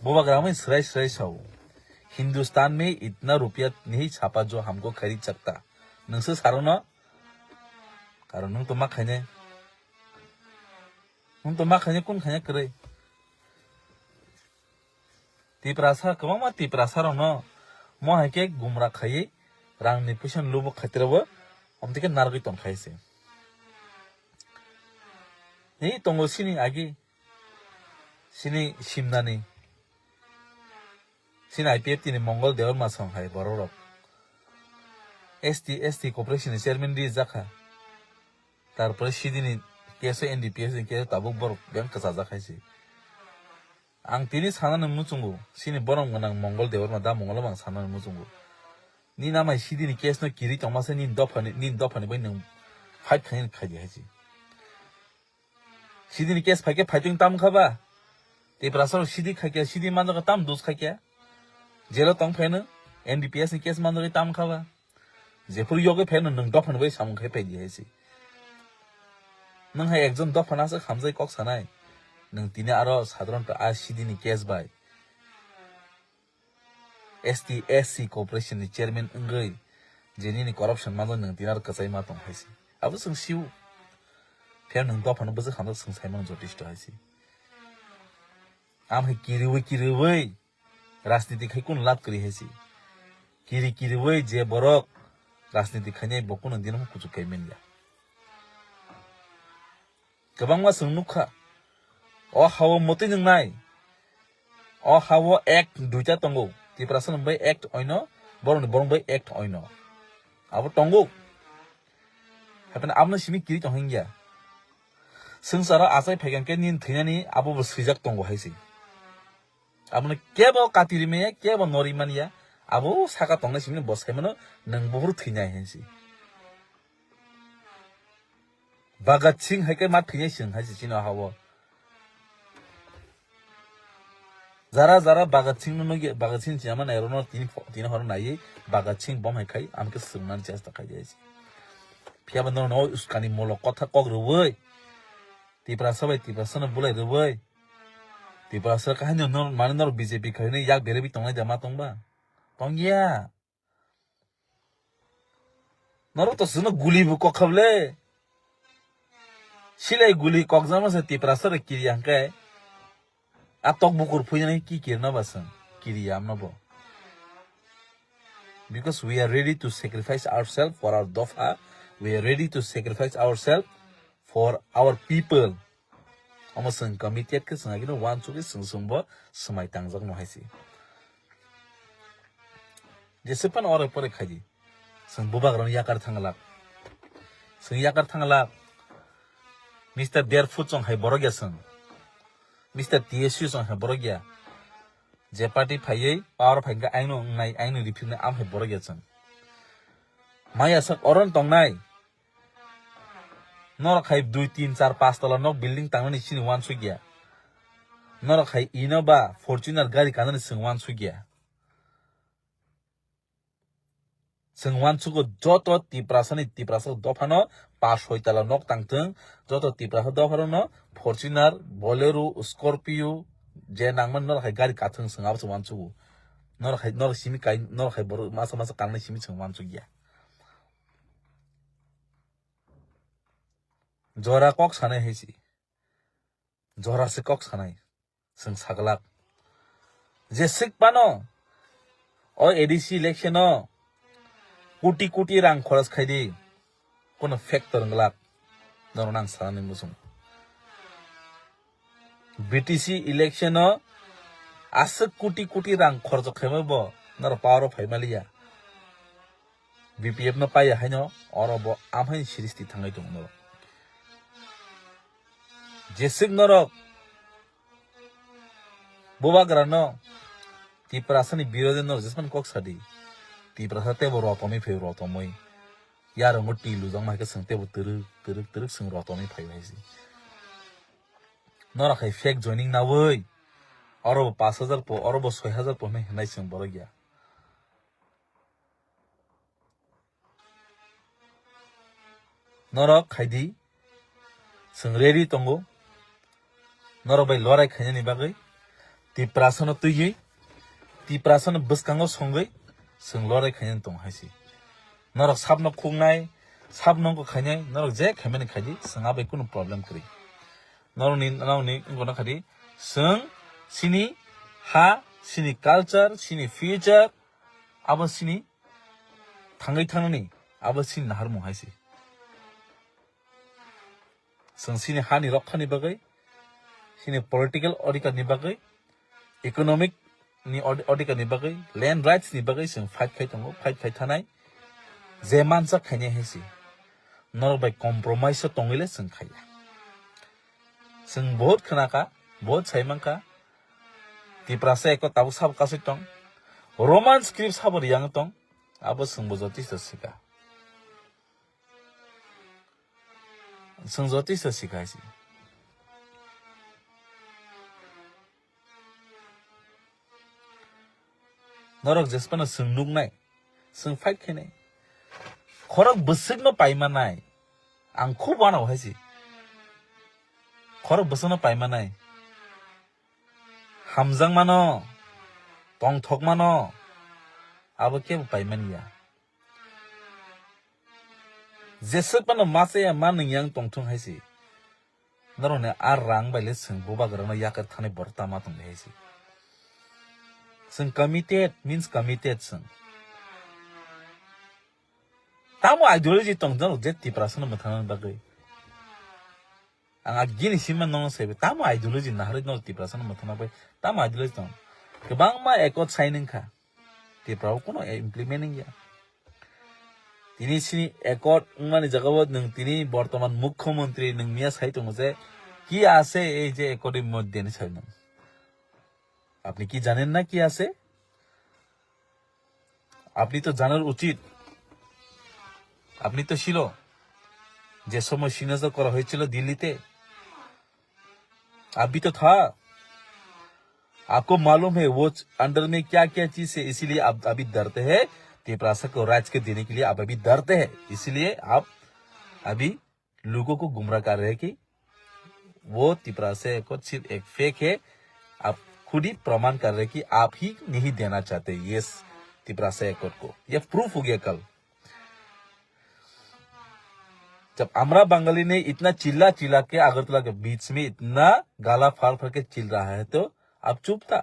Bubagra wngwi swrai swrai sao. Hindustan mein itna rupiya nahi chhapa jo humko kharid sakta. Nwngse sarono? Karon nwng to ma khainai. Nwng to ma khainai, kun khainai kwrwi. Tiprasa, kwbangma Tiprasa rokno mo hai khe gumra khaiwi rangni puisa lubo khaitwrabo omtwi khe narwgwi tong khai se. Ni tongo sini agi, sini simnani, sini I P F T ni Mongol Debbarma song hai borok rok. S T, S T corporation ni chairman ri jakha. Tarpore C D ni case o N D P S ni case o tabuk borok beng kwchajak hai se. Ang tini sanani muchungo, sini borom gwnang Mongol Debbarma da Mongol ang sanani muchungo. Ni namai C D ni case no kiri tongma se nini dophani, nini dophani bai nwng fight khaini khaidi hai se. C D ni case phaikhe phaitung tam kha ba? Tiprasa rok C D khaikhe, C D manjak tam dus khaikhe. Jelo tong pheno, N D P S ni case manjak tam kha ba? Jephuru yogwi pheno nwng dophani bai samung khai phaidi hai se. Nwng hai ekjon dophano aswk hamjai kok sanai. Nwng tini aro sadharanto a C D ni case bai. S T, S C corporation ni chairman wngwi je nini corruption manjak nwng tini aro kwchai ma tong hai se. Abo chwng sio. Phiya nwng dophano bwswk hamjak chwng sai mano jotisto hai se. Am hai kiriwi kiriwi rajniti khai kun lab kwrwi hai se. Kiri kiriwi je borok rajniti khainai bo kun dino kuchuk kai manya. Kwbangma chwng nukha. O hao mwtwi nwngnai. O hao act duita tongo. Tiprasa ni bai act oino, borok ni borok bai act oino. Abo tongo. Hapheno abono simi kiri tong hingya. Swngcharo achai phaikha khe nini thwinani abo bo swijak tongo hai se. Abono kebo kati rimaya, kebo nori manya. Abo saka tongnai simi bo saimano nwng buphuru thwinai hai se. Bhagat Singh hai khe ma thwinai chwng hai se chini hao. Jara jara Bhagat Singh no nugya, Bhagat Singh chiyama nai rono tini pho-, tini horo naiwi Bhagat Singh bom hai khai, am khe swrwngna chesta khai jai se. Phiya ba norok no uskani molo kotha kok rwui, Tiprasa bai Tiprasa no bulai rwui, Tiprasa kahini no mani norok B J P khai no yak berebi tongnai da ma tong ba? Tongya. Norok to chwngno guli bo kok kha bwle. Silai guli kok jama se Tiprasa rok kiri hwnkhe. A tok bukur phuinani ki kirna ba chwng. Kiri amno bo. Because we are ready to sacrifice ourselves for our dopha. We are ready to sacrifice ourselves for our people. Omo chwng committed khe chwng agino uansugwi chwng chwngbo swmai tangjakno hai se. Jese phano oro pore khaidi. Chwng bubagrano yakar thanglak. Chwng yakar thanglak. Mister Dear Food chwng hai borok ya chwng. Mister T S U chwng hai borok ya. Je party phaiwi power phaikha aino wngnai, aino riphiknai, am hai borok ya chwng. Maya sak oron tongnai. Norok hai dui, tin, char, pas tala nok building tangnani chini uansuk ya. Norok hai Innova, Fortuner gari kanani chwng uansuk ya. Chwng uansugo joto Tiprasani, Tiprasa dophano pas soi tala nok tangthwng, joto Tiprasa dopharokno Fortuner, Bolero, Scorpio, je nangmani norok hai gari kathwng chwng abo se uansugo. Norok hai, norok simi kai, norok hai borok masa masa kanai simi chwng wansuk ya. Jora kok sanai hai si. Jora se kok sanai. Chwng saglak. Jeswk pano o A D C election o koti koti rang khoros khaidi. Kono factor wng glak. Norok nang sanani muchung. B T C election o aswk koti koti rang khorok khaima bo norok power o phai maliya. B P F no paiya haino oro bo amhaini siristi thangwi tongo norok. Jeswk norok bubagra no Tiprasa ni birodhe norok jesman kok sadi. Tiprasa tebo rotomwi phai rotomwi. Yarungo twi lujak ma hai khe chwng tebo twrwk twrwk twrwk chwng rotomwi phai hai si. Norok hai fake joining nawi. Oro bo pash hajar po, oro bo soi hajar po hinwi hinai chwng borok ya. Norok khaidi, chwng ready tongo. Norok bai lorai khainani bagwi, Tiprasano twiwi, Tiprasano bwskango songwi, chwng lorai khainani tongo hai si. Norok sabno khuknai, sabno wngkha khainai, norok je khaimani khaidi, chwng abai kunu problem kwrwi. Norokni, norokni wngkha khaidi, chwng chini ha, chini culture, chini future, abo chini thangwi thangnani abo chini naharmung hai se. Chwng chini hani rokkhani bagwi, chini political odhikar ni bagwi, economic ni od-, odhikar ni bagwi, land rights ni bagwi chwng fight khai tongo, fight khai thanai. Je mansa khainai hai se. Norok bai compromise o tongwi le chwng khaiya. Chwng bahut khna kha, bahut sai man kha. Tiprasa eko tabuk sabo kasui tong. Roman script sabo riyang tong. Abo chwngbo jotisto sika. Chwng jotisto sika hai se. Norok jesphano chwng nuknai, chwng fight khainai. Khorok bwswkno paimanai. Ang khub uanao hai se. Khorok bwswkno paimanai. Hamjakmano, tongthokmano, abo kebo paimani ya. Jeswk phano ma chaya ma nwngyang tongthung hai se. Norokni a rang bai le chwng bubagrano yakar thani borok tama tong hai se. Chwng committed means committed chwng. Tamo ideology tong norok je Tiprasano mwthangna bagwi. Ang agini sima nono saibe, tamo ideology naharwi no Tiprasano mwthangna bai, tamo ideology tong. Kwbangma accord sign wngkha. Tiprao kuno implement wngya. Tini sini accord wngmani jagao nwng tini bortoman mukhyamantri nwng miya sai tongo je, "Ki ase ei je accord ni moddhe?" hinwi sai nwng. Apni ki janen na ki ase? আপনি তো জানার উচিত, আপনি তো ছিল যে সময় সিগনেচার করা হয়েছিল দিল্লিতে, आप भी तो था। आपको मालूम है वो अंडर में क्या क्या चीज है, इसीलिए आप अभी डरते हैं। तिपरासा को राज्य के देने के लिए आप अभी डरते हैं, इसीलिए आप अभी लोगों को गुमराह कर रहे हैं कि वो तिपरासा को सिर्फ एक फेक है। आप खुद ही प्रमाण कर रहे हैं कि आप ही नहीं देना चाहते ये तिपरासा एक्कॉर्ड को। ये प्रूफ हो गया कल। जब हमरा बंगाली ने इतना चिल्ला चिल्ला के अगरतला के बीच में इतना गाला फाड़ फाड़ के चिल रहा है, तो आप चुप था।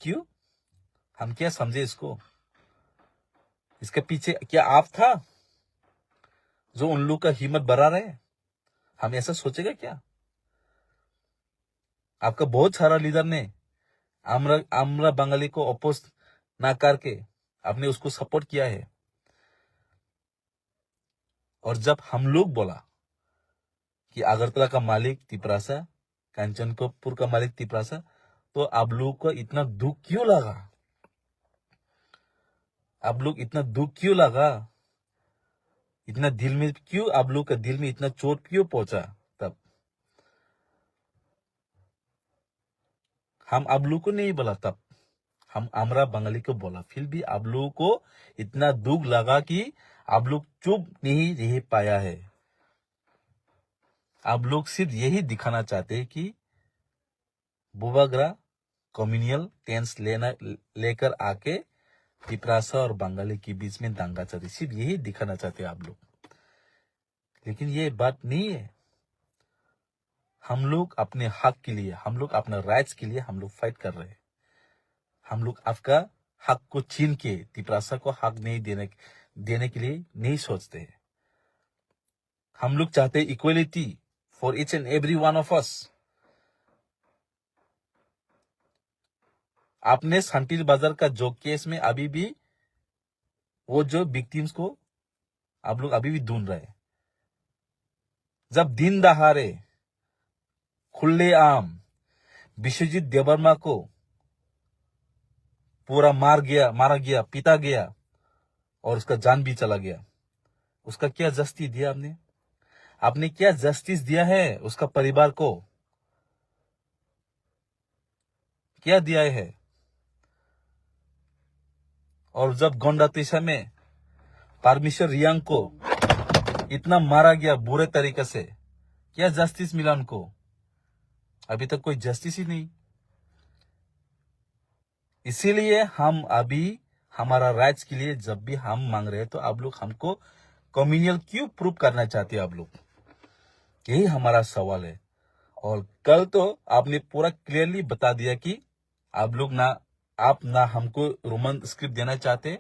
क्यों? हम क्या समझे इसको? इसके पीछे क्या आप था जो उन लोग का हिम्मत बढ़ा रहे? हम ऐसा सोचेगा क्या? आपका बहुत सारा लीडर ने आमरा, आमरा बंगाली को अपोज ना करके आपने उसको सपोर्ट किया है। और जब हम लोग बोला कि अगरतला का मालिक तिपरासा, कंचनपुर का मालिक तिपरासा, तो आप लोगों को इतना दुख क्यों लगा? आप लोग इतना दुख क्यों लगा? इतना दिल में क्यों, आप लोग का दिल में इतना चोट क्यों पहुंचा तब? हम आप लोग को नहीं बोला तब, हम आमरा बंगाली को बोला, फिर भी आप लोगों को इतना दुख लगा कि आप लोग चुप नहीं रह पाया है। आप लोग सिर्फ यही दिखाना चाहते हैं कि बुबाग्रा कम्युनल टेंस लेना, लेकर आके तिपरासा और बंगाली के बीच में दंगा चालती, सिर्फ यही दिखाना चाहते हैं आप लोग। लेकिन ये बात नहीं है। हम लोग अपने हक के लिए, हम लोग अपना राइट्स के लिए हम लोग फाइट कर रहे हैं। हम लोग आपका हक को छीन के तिपरासा को हक नहीं देने, देने के लिए नहीं सोचते हैं। हम लोग चाहते हैं equality for each and every one of us. आपने शांतिर बाजार का जो केस में अभी भी वो जो विक्टिम्स को आप लोग अभी भी ढूंढ रहे हैं। जब दिन दहाड़े खुलेआम विश्वजीत देवर्मा को पूरा मार गया, मारा गया, पीटा गया और उसका जान भी चला गया, उसका क्या जस्टिस दिया आपने? आपने क्या जस्टिस दिया है उसका परिवार को? क्या दिया है? और जब गोंडा तीसा में परमेश्वर रियांग को इतना मारा गया बुरे तरीके से, क्या जस्टिस मिला उनको? अभी तक कोई जस्टिस ही नहीं। इसीलिए हम अभी हमारा राइट्स के लिए जब भी हम मांग रहे हैं, तो आप लोग हमको कम्युनल क्यों प्रूव करना चाहते हैं आप लोग? यही हमारा सवाल है। और कल तो आपने पूरा क्लियरली बता दिया कि आप लोग ना, आप ना हमको रोमन स्क्रिप्ट देना चाहते,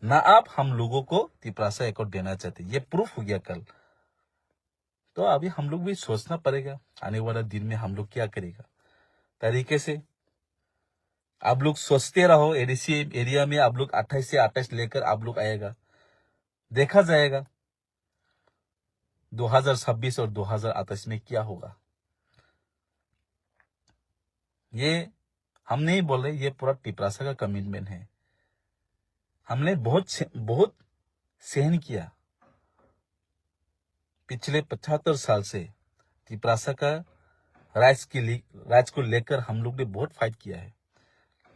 ना आप हम लोगों को तिपरासा अकॉर्ड देना चाहते। ये प्रूफ हो गया कल। तो अभी हम लोग भी सोचना पड़ेगा, आने वाला दिन में हम लोग क्या करेगा तरीके से। आप लोग सोचते रहो, एडीसी एरिया में आप लोग अट्ठाईस से अट्ठाईस लेकर आप लोग आएगा, देखा जाएगा दो हज़ार छब्बीस और दो हज़ार अट्ठाईस में क्या होगा। ये हम नहीं बोल रहे, ये पूरा तिपरासा का कमिटमेंट है। हमने बहुत से, बहुत सहन किया। पिछले पचहत्तर साल से तिपरासा का राइट्स के लिए, राइट्स को लेकर हम लोग ने बहुत फाइट किया है,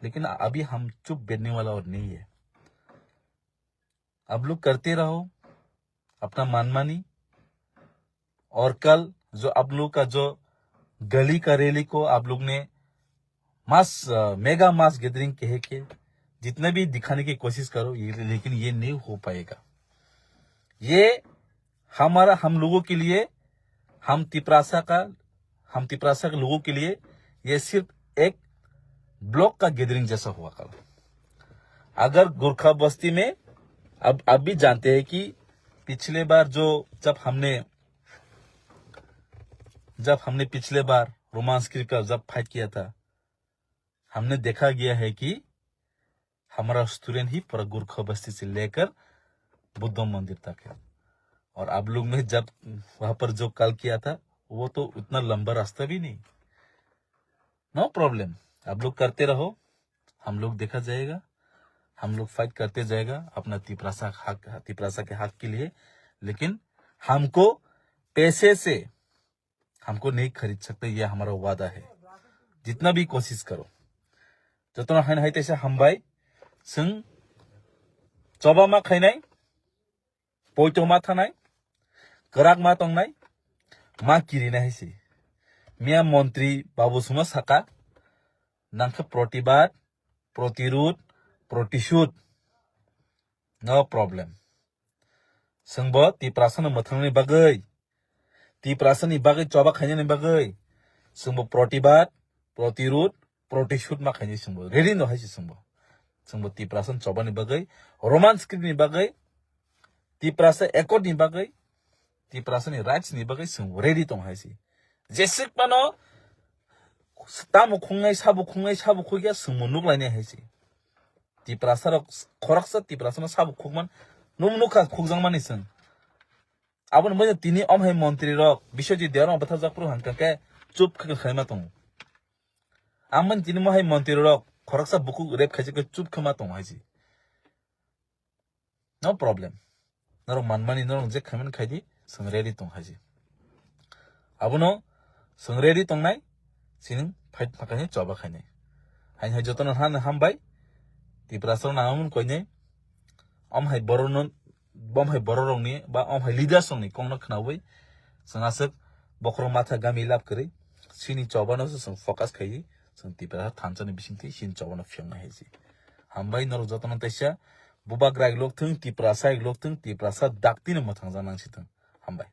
लेकिन अभी हम चुप बैठने वाला और नहीं है। आप लोग करते रहो अपना मनमानी, और कल जो आप लोग का जो गली का रैली को आप लोग ने मास, अ, मेगा मास गैदरिंग कह के जितना भी दिखाने की कोशिश करो, ये, लेकिन ये नहीं हो पाएगा। ये हमारा, हम लोगों के लिए, हम तिपरासा का, हम तिपरासा के लोगों के लिए ये सिर्फ एक ब्लॉक का गैदरिंग जैसा हुआ कल। अगर गोरखा बस्ती में, अब, अब भी जानते हैं कि पिछले बार जो, जब हमने, जब हमने पिछले बार रोमन स्क्रिप्ट का जब फाइट किया था, हमने देखा गया है कि हमारा स्टूडेंट ही पूरा गोरखा बस्ती से लेकर बुद्ध मंदिर तक है। और आप लोग ने जब वहां पर जो कल किया था, वो तो उतना लंबा रास्ता भी नहीं। नो प्रॉब्लम, आप लोग करते रहो, हम लोग देखा जाएगा, हम लोग फाइट करते जाएगा अपना तिपरासा हक, तिपरासा के हक के लिए। लेकिन हमको पैसे से हमको नहीं खरीद सकते, ये हमारा वादा है। जितना भी कोशिश करो। Jotono haino hai teisa hambai, chwng choba ma khainai, poito ma thanai, kwrak ma tongnai, ma kirinai hai se. Miya montri babu suma saka, nangkhe protibad, protirud, protishud. No problem. Chwngbo Tiprasano mwthangnani bagwi, Tiprasani bagwi choba khainani bagwi chwngbo protibad, protirud, protishud ma khainai chwngbo. Ready no hai se chwngbo. Chwngbo Tiprasano chobani bagwi, Roman script ni bagwi, Tiprasa accord ni bagwi, Tiprasani rights ni bagwi chwngbo ready tong hai se. Jeswk phano tamo khungnai, sabo khungnai, sabo khukya chwngbo nuk lainai hai se. Tiprasa rok, khoroksa Tiprasano sabo khukman, nuk nukha khukjakmani chwng. Aboni bagwi tini om hai montri rok, Biswajit Debbarma bwthajak phuru hwnkha khe chup khe khaima tongo. Amoni tini mo hai montri rok, khoroksa bukhuk rape khaijak khe chup khe ma tongo hai se. No problem. Norok manmani norok je khaimani khaidi, chwng ready tong hai se. Abono chwng ready tongnai, sining fight phakhani choba khainai. Hain hai jotono han hambai, Tiprasa rok nangmani koinai, om hai borok no, bom hai borok rokni, ba om hai leaders rokni kokno khnaui, chwng aswk bokhorok matha gami lab kwrwi, sini chobano se chwng focus khaiwi, Chwng Tiprasa thansa ni bisingtwi chini chobano phiyoknai hai se. Hambai norok jotono teisa, bubagra ag lok thung, Tiprasa ag lok thung, Tiprasa dakti no mwthangjaknang si thung. Hambai.